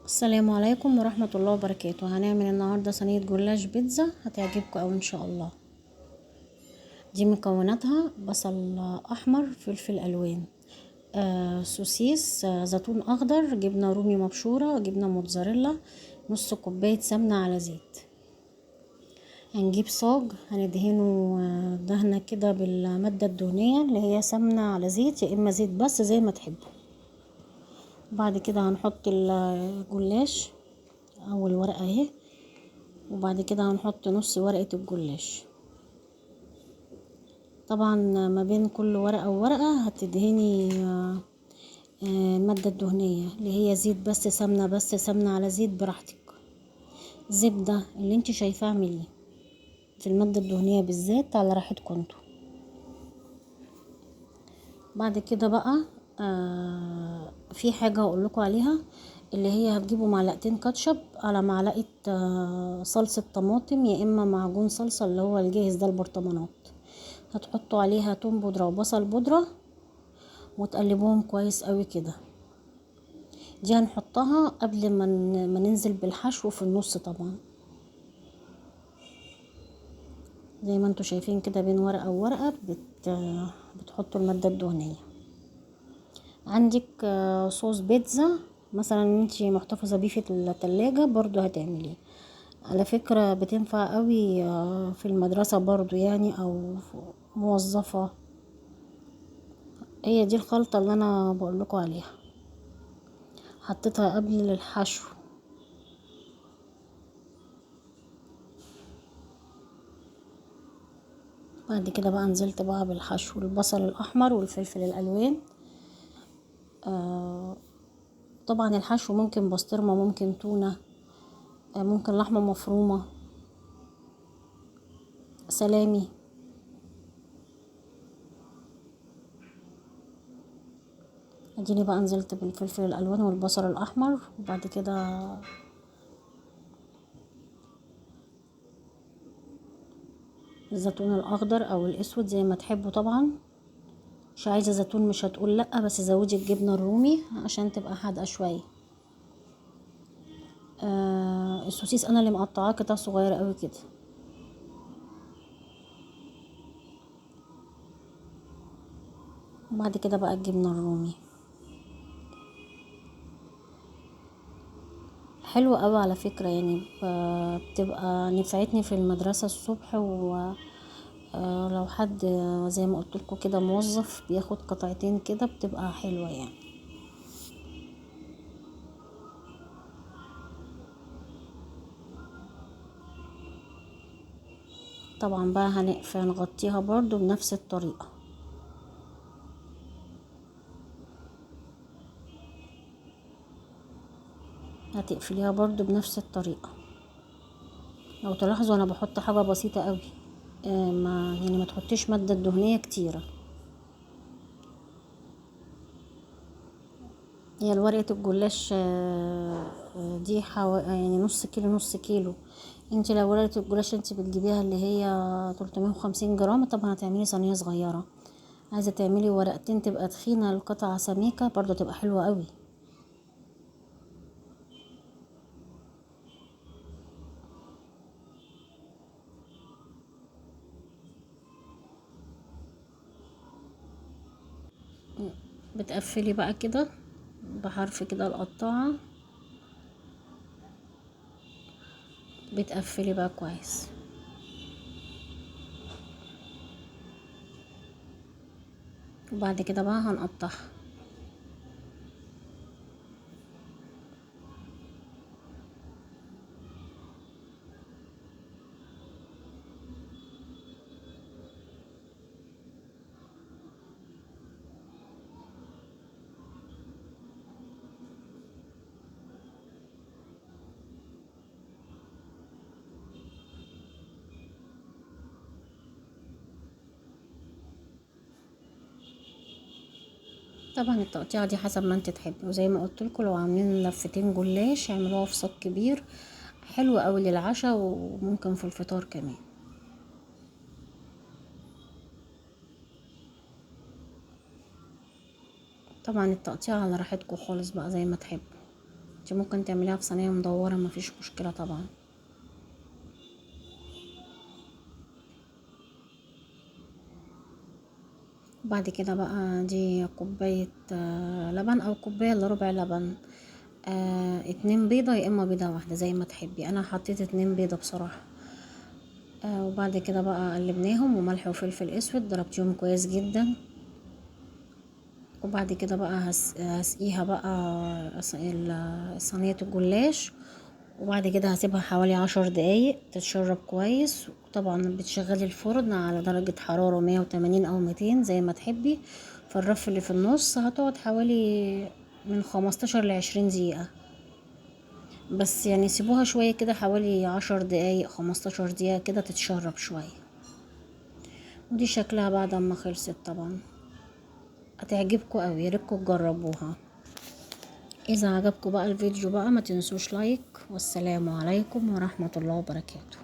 السلام عليكم ورحمة الله وبركاته. هنعمل النهاردة صينية جلاش بيتزا هتعجبكم أوي إن شاء الله. دي مكوناتها: بصل أحمر، فلفل ألوان، سوسيس، زيتون أخضر، جبنة رومي مبشورة، جبنة موتزاريلا، نص كوباية سمنة على زيت. هنجيب صاج هندهنه دهنة كده بالمادة الدهنية اللي هي سمنة على زيت، يا إما زيت بس زي ما تحبوا. بعد كده هنحط الجلاش اول ورقة اهي، وبعد كده هنحط نص ورقة الجلاش. طبعا ما بين كل ورقة وورقة هتدهني المادة الدهنية اللي هي زيت بس، سمنة بس، سمنة على زيت، براحتك، زبدة اللي انت شايفاه اعمليه في المادة الدهنية بالذات على راحتكم انتوا. بعد كده بقى في حاجة هقول لكم عليها، اللي هي هتجيبوا معلقتين كاتشب على معلقة صلصة طماطم، يا إما معجون صلصة اللي هو الجاهز ده البرطمانات. هتحطوا عليها توم بودرة وبصل بودرة وتقلبوهم كويس قوي كده. دي هنحطها قبل ما ننزل بالحشو في النص، طبعا زي ما انتوا شايفين كده بين ورقة وورقة بتحطوا المادة الدهنية. عندك صوص بيتزا مثلا انتي محتفظة بيه في التلاجة برضو هتعمليه، على فكرة بتنفع قوي في المدرسة برضو يعني، او موظفة. هي دي الخلطة اللي انا بقولكوا عليها، حطيتها قبل الحشو. بعد كده بقى نزلت بقى بالحشو، البصل الاحمر والفلفل الالوان. طبعا الحشو ممكن بسطرمة، ممكن تونة، ممكن لحمة مفرومة، سلامي. اديني بقى نزلت بالفلفل الالوان والبصل الاحمر، وبعد كده الزيتون الاخضر او الاسود زي ما تحبوا. طبعا مش عايزه زيتون مش هتقول لا، بس زودي الجبنة الرومي عشان تبقى حادقه شوية. السوسيس انا اللي مقطعاه قطع صغيرة قوي كده. وبعد كده بقى الجبنة الرومي حلوة قوي على فكرة، يعني بتبقى نفعتني في المدرسة الصبح. و لو حد زي ما قلت لكم كده موظف بياخد قطعتين كده بتبقى حلوة يعني. طبعا بقى هنقفل نغطيها برضو بنفس الطريقة. هتقفليها برضو بنفس الطريقة. لو تلاحظوا انا بحط حاجة بسيطة قوي، ما يعني ما تحطيش مادة دهنية كتيرة. هي الورقة الجلاش دي يعني نص كيلو، نص كيلو. انت لو ورقة الجلاش انت بتجيبيها اللي هي 350 جرام، طبعا هتعملي صينية صغيرة. عايزة تعملي ورقتين تبقى تخينة القطعة سميكة برضو تبقى حلوة قوي. بتقفلي بقى كده بحرف كده القطاعة، بتقفلي بقى كويس. وبعد كده بقى هنقطعها. طبعا التقطيعه دي حسب ما انت تحبي، وزي ما قلت لكم لو عاملين لفتين جلاش اعملوها في صاج كبير، حلو قوي للعشاء وممكن في الفطار كمان. طبعا التقطيع على راحتكم خالص بقى زي ما تحبوا. انت ممكن تعمليها في صينية مدورة، مفيش مشكلة طبعا. بعد كده بقى دي كوباية لبن او كوباية الا ربع لبن، 2 بيضة يا اما بيضة واحدة زي ما تحبي. انا حطيت 2 بيضة بصراحة. وبعد كده بقى قلبناهم، وملح وفلفل اسود، ضربتيهم كويس جدا. وبعد كده بقى هسقيها بقى صينية الجلاش، وبعد كده هسيبها حوالي 10 دقايق تتشرب كويس. وطبعا بتشغلي الفرن على درجة حرارة 180 او 200 زي ما تحبي. في الرف اللي في النص هتقعد حوالي من 15 ل20 دقيقة بس، سيبوها شوية كده حوالي 10 دقايق 15 دقيقة كده تتشرب شوية. ودي شكلها بعد ما خلصت، طبعا هتعجبكم قوي، يا ريتكم تجربوها. اذا عجبكم بقى الفيديو بقى ما تنسوش لايك، والسلام عليكم ورحمة الله وبركاته.